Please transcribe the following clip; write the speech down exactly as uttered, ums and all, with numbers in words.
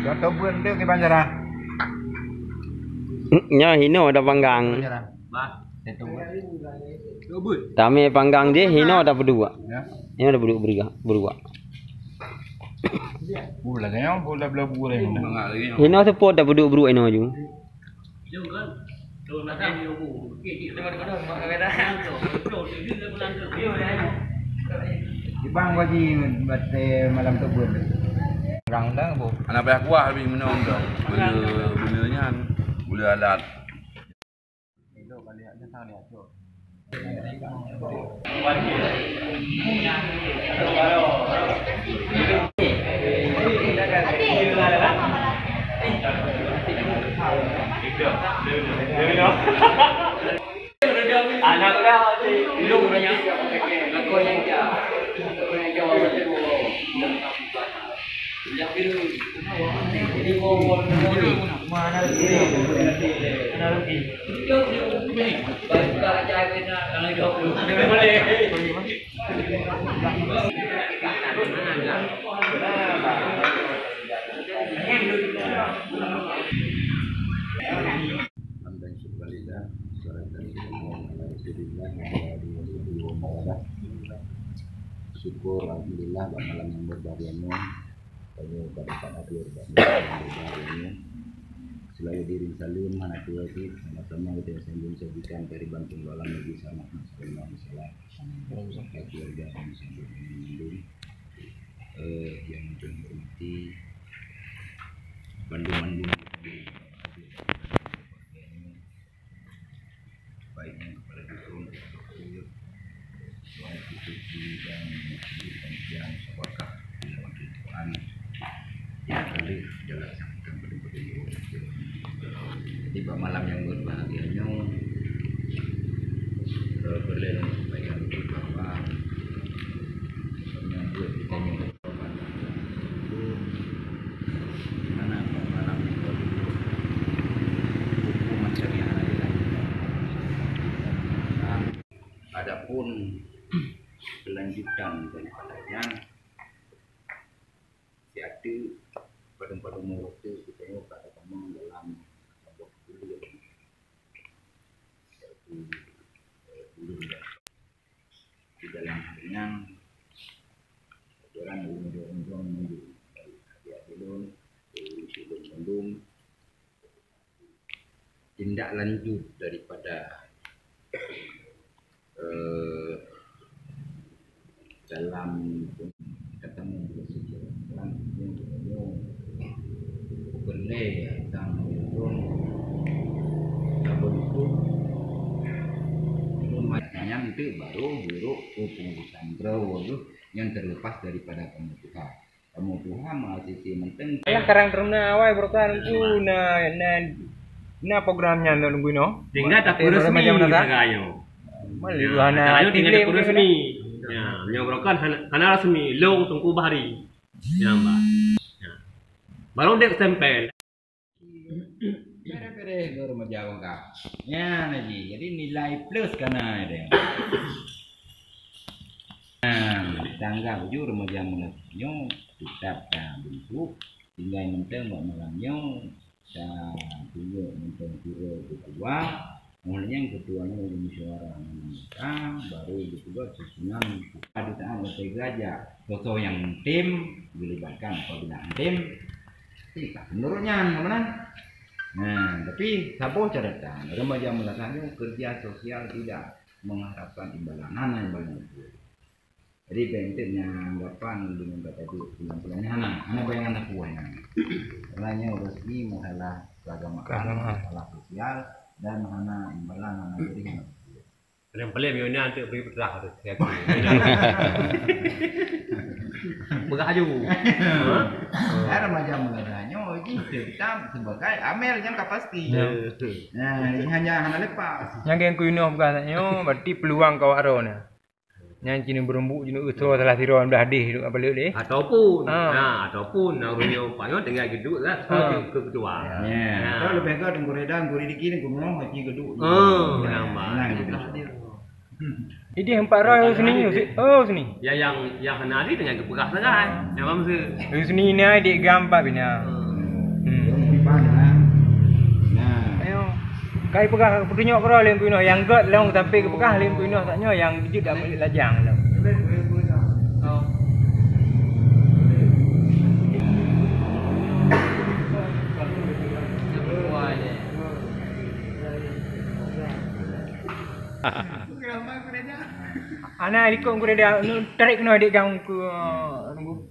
Contoh beuet tu ke Banjaran. Nyoe hino ada panggang. Banjaran. Bah, contoh beuet. Tamé panggang jih hino ada peuduek. Ya. Hino ada peuduek beruga, beruga. Pula kayang, pula bela pura. Hino seupôt ada peuduek beruga hino ju. Ibang baji baté malam tu pun. Orang dah bu. Anak payah kuah lebih menung tu. Benda, benda nyan. Benda alat. Hamdan syukran lillah, salatan wa salaman ala Rasulillah wa ala alihi wa sahbihi wa man walah. Syukur, alhamdulillah, bak malam nyang berbahagia nyoe, tanyoe ka dapat hadir bak malam nyang berbahagia nyoe. Selalu diiring saleuem, hana tuwoe cit, sama-sama kita saling sajikan kehidupan tunggal lagi sama, sama-sama. Keluarga dan sahabat yang mengandung, eh, yang kami hormati, bandum-bandum baik yang kepala dusun, tuan suci dan panitia musabakah di lawan Tuhan. Yang kali dalam sambutan pada-pada nyoe. Jadi, bak malam nyang berbahagia nyoe, eh, peureulèe lôn sampaikan lagèe bahwa menyambut geutanyoe, karena bak malam nyoe, huköm macam nyang hana dilakukan. Adapun kelanjutan daripada nyan, siat teuk padum-padum uroe teuk geutanyoe ka tatamong dalam saboh buleuen, yaitu, eh, buleuen Ramadan. Di dalam hal nyan, aturan ulôn jok unjong meunyoe dari adik-adik lôn, dari ulôn bandum, tindak lanjut daripada, eh, dalam katamu sejarah dalam bukan lé tang ureueng tabentuk umat nyan tu baru buruk kepengurusan bro tu yang terlepas daripada kamu Tuhan. Kamu Tuhan mahasiswa menteng. Alah karang teruna awai brokan tu na na na program nyan tu nunggu no. Tinggal tak resmi saga nyo. Mali ya, hana acara nyoe tinggal tilim tak resmi. Ya, nyoe brokan hana, hana resmi, long Teungku Bahri. Ya, Mbak. Ya. Baru dia stempel. Bere-bere guru meujaweueb ka. Nyan ji. Jadi nilai plus kana dia. Nah, tangga bujur remaja mula nyoe tetap ka bentuk tinggai menteng bak malam nyoe dan tunjuk menteng pura ketua. Muhla nyang ketua nyoe di musyawarah ngon anggota, baru ketua susunan kedutaan partai geraja. Sosok nyang tim dilibatkan apabila tim Tidak, menurut nyan, mana? Nah, tapi saboh catatan, remaja meulasah nyoe kerja sosial tidak mengharapkan imbalan. Hana imbalan itu. Jadi, bèk enteuk nyan anggapan dengan kata duit pulang-pulang nyan hana, hana bayangan aku nyan. Karena nyoe resmi masalah keagamaan, keagamaan, masalah sosial, dan hana imbalan, hana jadi, hana. Paléng-paléng meunyoe nyan teuk bri peutrah tu, saya akui. Peugah aju. Ha? Kan remaja muda nyoe jih tetap sebagai amel nyang ka pasti. Ya. Nah, hanya hana lepas. Nyang gen kuinoh peugah nyoe, berarti peluang ka awak droe nyoe. Nyan cina berembuk, cina usoe salah sidroe blah deh duk apa leuh deh. Ataupun, ha, ha, ataupun, nah, ureueng nyoe upah nyoe tinggai geuduek lah, ha, ke ketua. Ya. Ya. Kalau lebih ke Teungku Reda, Teungku Rizki, Teungku Nuh, hati geuduek. Oh, ya, nambah. Nah, gitu. Idéh empat roh sini, oh sini. Ya yang yang hana ada dengan kepeugah sagai. Yang bangsa. Sini ni dek gam empat bina. Hmm. Nah. Ayo. Kai peugah peutunyok keudroe lé peuinoh nyang gét lôn tapi geupeugah lé peuinoh tak nyoe nyang jeuet dak lajang lôn. Ana likot ku dah tarik kena dek gang ku. Nunggu.